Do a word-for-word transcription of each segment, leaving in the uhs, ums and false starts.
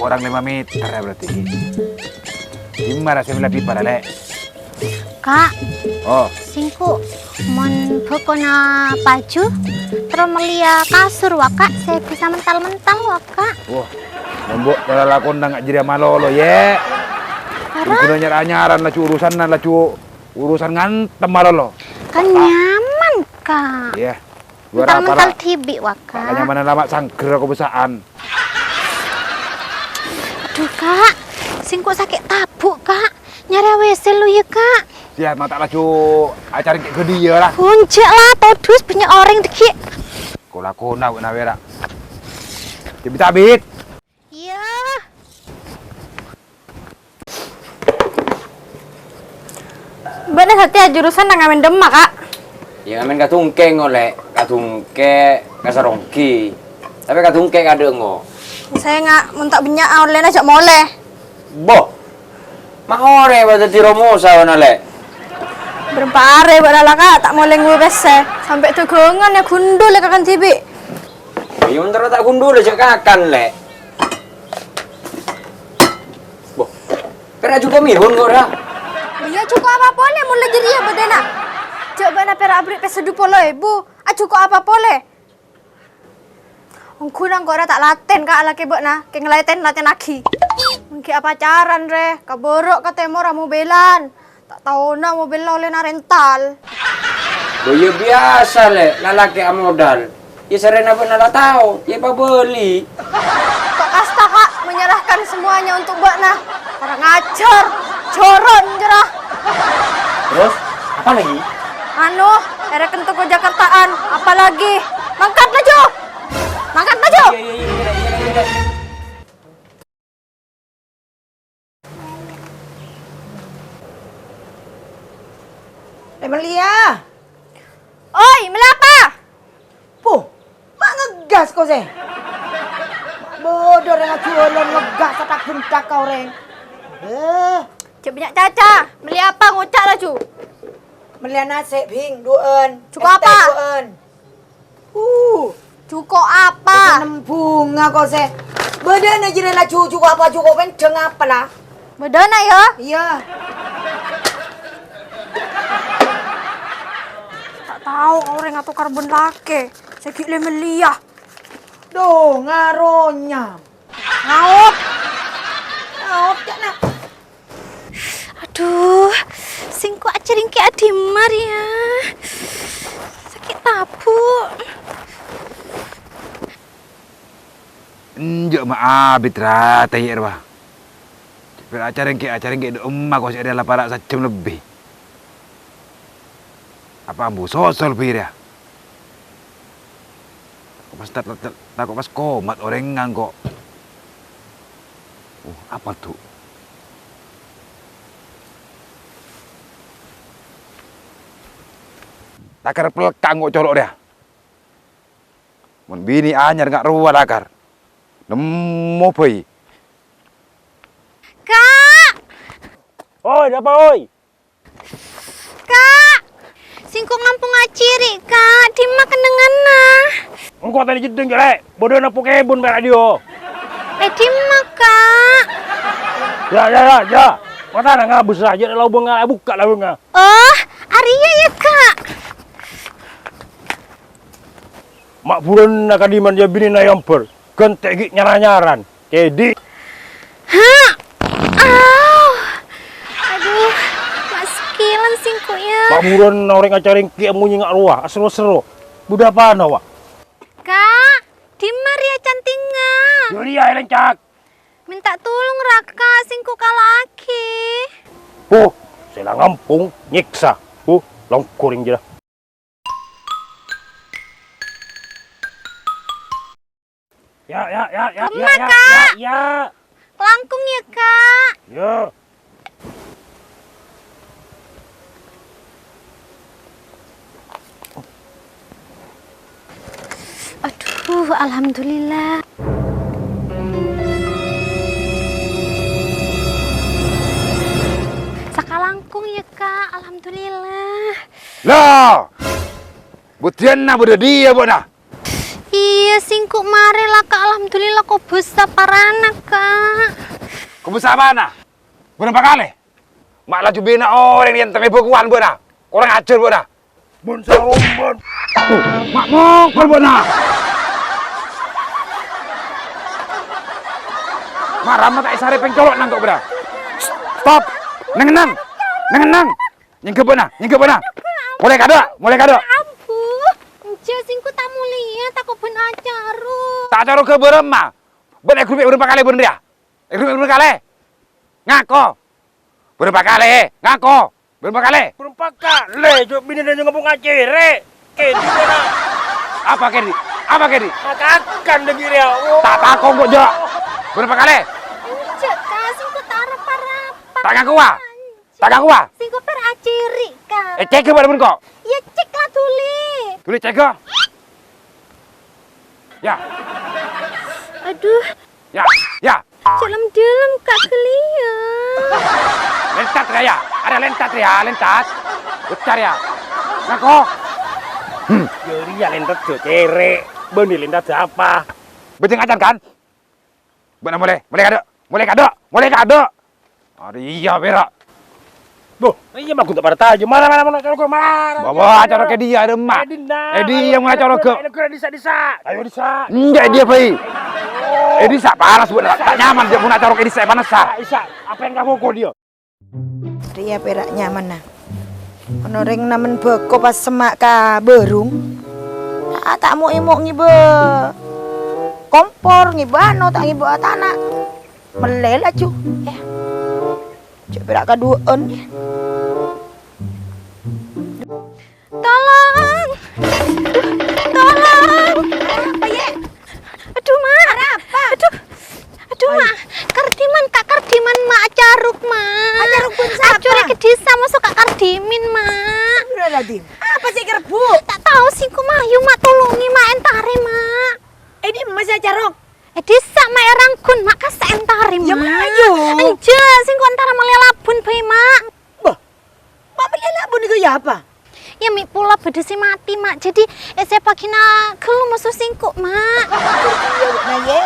Korang lèma mèter ya berarti. Dimma rasa mèla pipa, Lè'? Ka'. Oh. Sèngko' mon bâkona paju, terro mellèya kasur, wa, Ka', sè bisa mental-mental, wa, Ka'. Wah, mon bâ' lalakonna nga' jârèya malolo, yè. Ara? Ghuna nyar-anyaran laju urusanna laju urusan ngantem malolo. Kan nyaman, Ka'. Iyâ. Mental-mental dhibi', wa, Ka'. Kanyamanan lama sangger ako besa'an. Aduh, Ka'. Sèngko' sakè' tabu', Ka'. Nyarè A W C lu, yâ, Ka'. Siap, mata laju acara kayak gede ya lah. Gunjek lah, todus banyak orang dikit. Kola-kona, wena wera. Cebit-abit. Iyâ. Bâ'na satèya jurusan nang ngamen dimma, Ka'? Yâ, ngamen ka Dungkè, ngo, Lè'. Ka Dungkè, ka Saronggi. Tapè ka Dungkè kadhâng, ngo. Sènga' mon ta' bânnya' ollèna jhâ' molè. Boh. Ma' orè bâ' dhâddhi romosa, wena, Lè'. Bârâmpa arè bâ'na la, Ka', ta' molè ngowe pèssè. Sampè' dhâghângan yâ gundul yâ kakan dhibi'. Yâ, mon terro ta' gundul jhâ' kakan, Lè'. Boh, pèra' jhuko' mèhun kok, ra? Iyâ, jhuko' apa polè mon la jârèya bâdâna? Jhâ' bâ'na pèra' aberri' pèssè du polo èbu, ajhuko' apa polè? Ongghu nangko' ra ta' latèn, Ka', alakè bâ'na, kèng latèn-latènaghi. Mon ghi' apacaran, rè, ka bârâ' ka tèmor amobilan. Ta' taona mobil ollèna rental. Lho, iyâ biyasa, Lè', lalakè amodal. Iyâ sarèna bâ'na la tao, iyâ pabâli. Kok kasta, Ka', menyerahkan semuanya untuk bâ'na? Kurang ajar, joron, jerah. Terus, apa lagi? Anu, èrèken toko Jakartaan, apalagi? Mangkat laju! Mangkat laju! Iya, iya, iya, iya, iya, iya. Eh, Melia. Oi, mellè apa? Puh, ma' ngegas ko sè. Bâdâ orèng ajhuwâlân ngegas satak-bentak ka orèng. Eh. Jhâ' bânnya' caca, mellè apa ngoca' laju. Mellèya nasè', Bhing, duwâ'ân. Jhuko' apa? Duwâ'ân. Uh, jhuko' apa? Tanem bhunga ko sè. Bâdâna jârèya la jhuko' apa, jhuko' pèndhâng apa la? Bâdâna, yâ? Iyâ. Ta' tao orèng atokar bân lakè sè ghi' lè-mellèya. Dhu, ngaronyam. Ngaop. Ngaop, ca'na. Adhu, sèngko' acarèngkè è dimma rèya? Sakè' tabu'. Enjâ' ma' abit rata yè rowa. Pèra' acarèngkè, acarèngkè dâ' emma ko sè rèya la para' sajjhâm lebbi. Apa ambu sosol bi' rèya? Tako' pas ta-, ta-, ta-, tako' pas komat orèng ngangko'. Uh, apa tu? Lakar pelka ngangko' colo' rèya. Mon binè anyar nga' rowa lakar. Nemmo bhâi. Ka'! Oi, napa, oi? Ka'! Sèngko' ngampong acèrè', Ka'. Dimma kennengnganna? Engko' tadi jeddheng, Lè'. Bâdâna po kèbun pèra' dhiyâ. È dimma, Ka'? Ya, ya, ya, ya. Matana ngabâs rajâ la obângnga, bukka' la obângnga. Oh, arèya, yâ, Ka'. Ma' buranna kadhiman, yâ, binèna èombâr. Ghântè' ghi' nyar-anyaran. Kèdi'. Ha! Au! Adhu, ma' sakèlan sèngko', yâ. Ma' buranna orèng acarèngkè amonyè nga' rowa, aserro-serro. Bâdâ apana, wa? Ka', dimma rèya cantingnga? Yâ, rèya, èlèncak. Mènta tolong, ra, Ka', sèngko' kala'aghi. Puh, sè la ngampong, nyèksa. Puh, longghor rèng jârèya. Ya, ya, ya, ya, Kemma, ya, ya, Kak? Ya, ya. Langkong ya, Kak. Ya. Aduh, alhamdulillah. Sakalangkong ya, Kak. Alhamdulillah. Lah! Budiyânna bâdâ dhiyâ, bâ'na? Iyâ, sèngko' marè la, Kak. Alhamdulillah, kobâsa parana, Kak. Sapana? Bârâmpa kalè? Ma' laju bina orèng èyantem è bhâkowan bâ'na. Korang ajhâr bâ'na. Bân saromban. Tuh, ma' mokol bâ'na. Ma' rama ta' èsarè pèng colo' nangko' bâ'na. Stop. Neng-enneng. Neng-enneng. Nyèngghâ bâ'na, nyèngghâ bâ'na. Molè kadâ', molè kadâ'. Ambu, enjâ' sèngko' ta' molèya, tako' bân acarok. Ta' acarok ghâbây bârâmma? Bâ'na èghârumpè' bârâmpa kalè bân rèya? Èghârumpè' bârâmpa kalè? Ngako. Bârâmpa kalè? Ngako. Bârâmpa kalè? Bârâmpa kalè, jhâ' binèna ngomong acerrè'. Kèdi bâ'na? Apa kèdi? Apa kèdi? Akakan dâggi' rèya. Oh. Ta' tako' engko', jhâ'. Bârâmpa kalè? Enjâ', Ka, sèngko' ta' arapa-rapa. Ta' ngakowa? Ta' ngakowa? Sèngko' pèra' acerrè', Ka. Eh, cèk bâ'na bân ko'. Iyâ, cèk la dhuli. Dhuli cèk, Ka. Ya. Aduh. Ya, ya. Dâlem-dâlem, Ka, ghelliyâ. Lèntat rèya. Arèya lèntat rèya, lèntat. Bocah rèya. Ngako. Hmm. Jârèya lèntat jhâ' cerrè'. Bânnè lèntat apa? Bâjâng acan, kan? Bâ'na molè, molè kadâ', molè kadâ', molè kadâ'. Arèya pèra'. Boh, iyâ, ma' ghun ta' parcajâ. Mara, mara, mara, acarok, mara. Bawa acarok è dhiyâ, rèmma. È dhiyâ, mara acarok. È dhiyâ, è dhiyâ, è dhiyâ, è dhiyâ. Enjâ' è dhiyâ bhâi. È dhiyâ, panas, Bu. Ta' nyaman, jhâ' mon acarok è dhiyâ panassa. Isa, apa yang kamu kok dia? Rèya pèra' nyamanna. Mon orèng namen bhâko pas semma' ka bârung. Ta', ta' mo'-emo' ngibâ kompor, ngibâ ano, ta' ngibâ tana'. Mellè laju, yâ. Jhâ' pèra' kaduwâ'ân, yâ. Tolong! Aduh, tolong! Apa, yâ? Aduh, Ma'. Arapa? Aduh. Aduh, Ma'. Kardhiman, Ka', kardhiman, Ma', acarok, Ma'. Acarok bân sapa? Acurè' ka dhisa, moso Ka' kardhimin, Ma'. Astagfirullahaladzim. Apa sè èkarebbhu'? Ta' tao, sèngko' mayu, Ma', tolongè, Ma', entarè, Ma'. È dimma sè acarok? È dhisa, Ma', è Ranggun, Ma', kassa' entarè, Ma'. Yâ, mayu. Enjâ', sèngko' entara mellè labun bhâi, Ma'. Bâh, Ma' mellè labun nèko yâ apa? Yâ, mè' pola bâdâ sè matè, Ma'. Jadi, èsèpaghina ghâllu moso sèngko', Ma'. Nah, yè.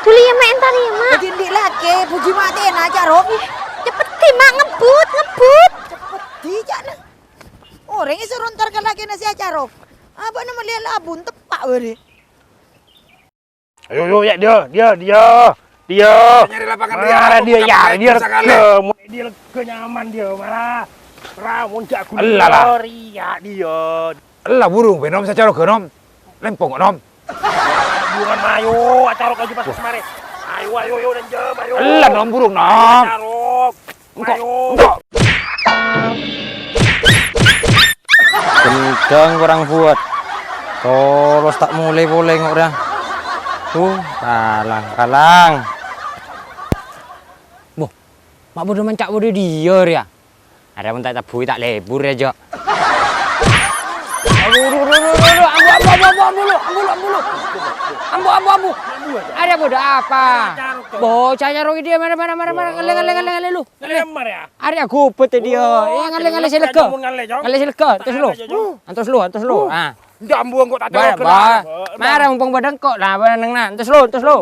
Dhuli yâ, Ma', entarè yâ, Ma'. Jadi, andi' lakè, bhuji matèna, acarok. Ih, ceppèddhi, Ma', ngebbhut, ngebbhut. Ceppèddhi, ca'na. Orèng èsoro entar ka lakèna sè acarok. Abâ'na mellè labun, teppa' bârâ. Ayo, yo, yâ, dhiyâ, dhiyâ, dhiyâ, dhiyâ. Nyari lapangan, mara dhiyâ, yâ, dhiyâ, lega, mon dhiyâ lega nyaman dhiyâ, mara. Mara, mon jhâ' ghun. Ella, la. Dhiyâ, dhiyâ. Ella, burung bhâi, Nom, sè acarok, Nom. Lèmpong, Nom. Buruan, ayo, acarok laju pas marè. Ayo, ayo, ayo, dan jam, ayo. Ella, Nom, burung, Nom. Acarok. Engko', engko'. Gendheng korang buwat. Tolos ta' molè polè engko' rèya. Tuh, kalang, kalang. Boh, ma' bâdâ manca' bâdâ dhiyâ rèya. Arèya mon ta' ètabbhuwi ta' lebur rèya, Jo'. Aduh, aduh, aduh, aduh, aduh, ambu, ambu, ambu, ambu, ambu, lu, ambu, lu, ambu, lu. Ambu, ambu, ambu. Arèya bâdâ apa? Bocah nyarok dhiyâ, mara, mara, mara, mara, ngalè, ngalè, ngalè, ngalè, lu. Ngalè. Arèya ghubut dhiyâ. Oh, eh, ngalè, ngalè sè lega. Ngalè sè lega, antos lu. Antos lu, antos lu. Ah. Ndak ambu engko' ta' carok. Ba-, ba-, mara mumpung bâdâ engko'. Lah, bâdâ neng na. Antos lu, antos lu.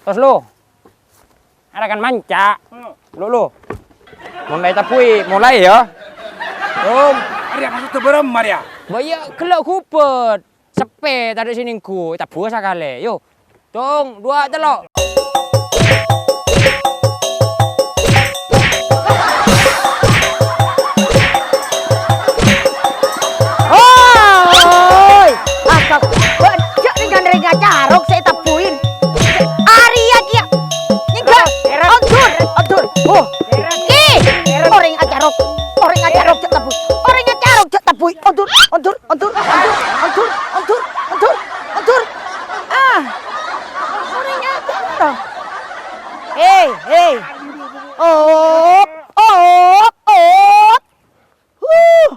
Antos lu. Arèya kan manca'. Lu, lu. Mon la ètabbhuwi, molaè, yâ. Om, arèya maksodda bârâmma rèya? Ba iyâ, ghellâ' ghubut. Seppè, tadâ' sè nèngghu, ètabbhuwâ sakalè. Yo. Tong, duwâ', tello'. Hoi! Astag-, bâ-, jhâ' nèngghâl rèng acarok sè ètabbhuwi. Arèya kèya. Nèngghâl. Ondur, ondur. Oh. Ki, orèng acarok. Orèng acarok jhâ' tabbhuwi. Orèng acarok jhâ' tabbhuwi. Ondur, ondur, ondur, ondur, ondur, ondur, ondur, ondur. Ah. Orèng acarok. Hei, hei. Oh, oh, oh. Huh,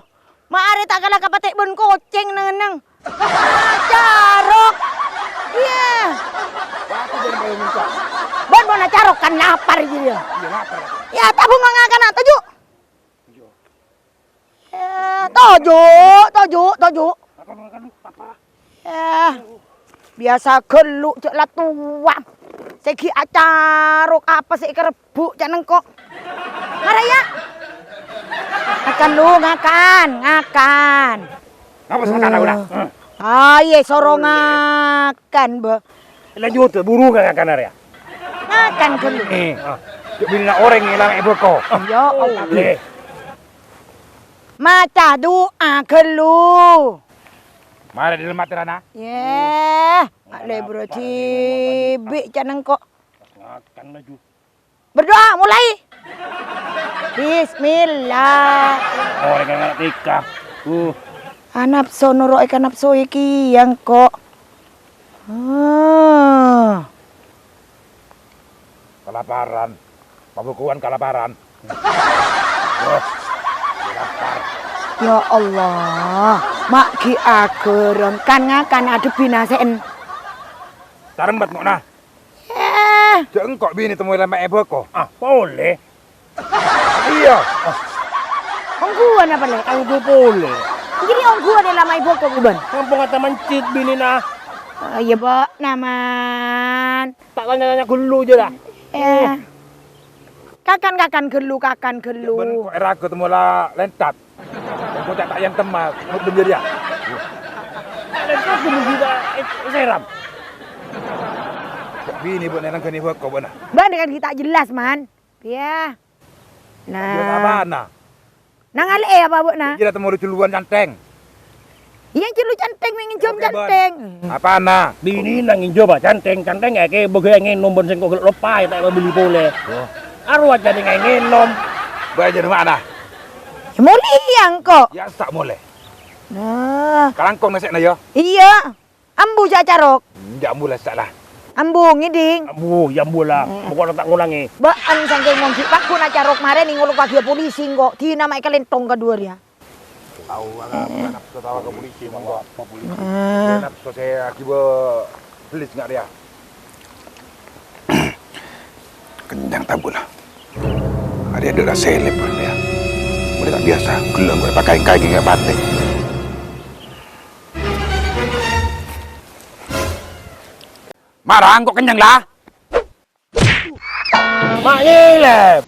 ma' arè ta' kala kapatè' bân kocèng neng-enneng. Acarok. Iyâ. Bân mon acarok kan lapar iyâ. Iyâ, lapar. Yâ, ta' bhungong kana' toju'. Eh, toju', toju', toju'. Eh, biyasa ghâllu jhâ' la towa. Cè' ghi' acarok apa sè èkarebbhu' ca'na engko'. Mara, yâ. Ngakan, Lu, ngakan, ngakan. Ngapa sè ngakan aku, dah? Hmm. Ayo, soro ngakan, Bâ. Lanjut, buru ngakan arèya. Ngakan ghâllu. Eh, ah. Cè' binèna orèng èlang è bâko. Ya Allah. Boleh. Maca du'a ghâllu. Mara dâlem atèrana. Yeh, ma' lebur dhibi' ca'na engko'. Ngakan laju. Berdoa, mulai. Bismillah. Oh, orèng ngala' tika. Uh. Anapso noro'è ka napso iki ya engko'. Ah. Kalaparan. Pabhukuan kalaparan. Wah, lapar. Ya Allah, ma' ghi' aghârâng, kan ngakan adhebbhi nasè'en. Taremmet ngo'na. Eh. Jhâ' engko' binè temmo è lambâ' è bâko. Ah, polè. Iyâ. Ongghuwân apa, Lè'? Ongghu polè. Jadi ongghuwân è lambâ' è bâko, Bân? Kampong Ata Mencit binèna. Ah, iyâ, Bâ, naman. Ta' tanya-tanya ghâllu jâ, dah. Eh. Kakan, kakan ghâllu, kakan ghâllu. Bân kok èraghâ temmo la lentat. Bocah ta' èyang temma, mudem jârèya. Lentat ghâllu ghi' ta' è-, èsèram. Binè bâ'na ènanggâni bâko bâ'na. Bân kan ghi' ta' jelas, Man. Iyâ. Nah. Jelas apana? Nang alè'è apa, Bâ'na? Iyâ, la temmo lu jhuluwân cantèng. Iyâ, jhulu cantèng, mè' ngènjhâm cantèng. Apana? Binèna ngènjhâma cantèng, cantèng èkè bâgâ ngènom bân sèngko' ghellâ' loppa, ta' èpabelli polè. Oh. Arowa cantèng ngènom. Bâ' jârèya ma'na? Yâ, molèya engko'. Yâ, ta' molè. Nah. Kalangkong nasè'na, yâ? Iyâ. Ambu jhâ' acarok. Enjâ' ambu la sala. Ambu ngèdhing. Ambu, yâ ambu la. Eh. Pokokna ta' ngolangè. Bâ'ân sangkèng mon ghi' pagghun acarok marè nèng ngolok ka polisi engko'. Dina ma' èkalèntong kadhuwâ rèya. Tao, eh, napso tao ka polisi, monggo. Apa polisi? Eh. Yâ, napso sè akiba belis nga' rèya. Kenjang tabu la. Arèya dâ' rasa elep rèya. Mulai ta' biyasa, ghellâ' engko' èpakaèngkaè ghi' nga' patè. Mara engko' kennyang, la. Ma' nyelep.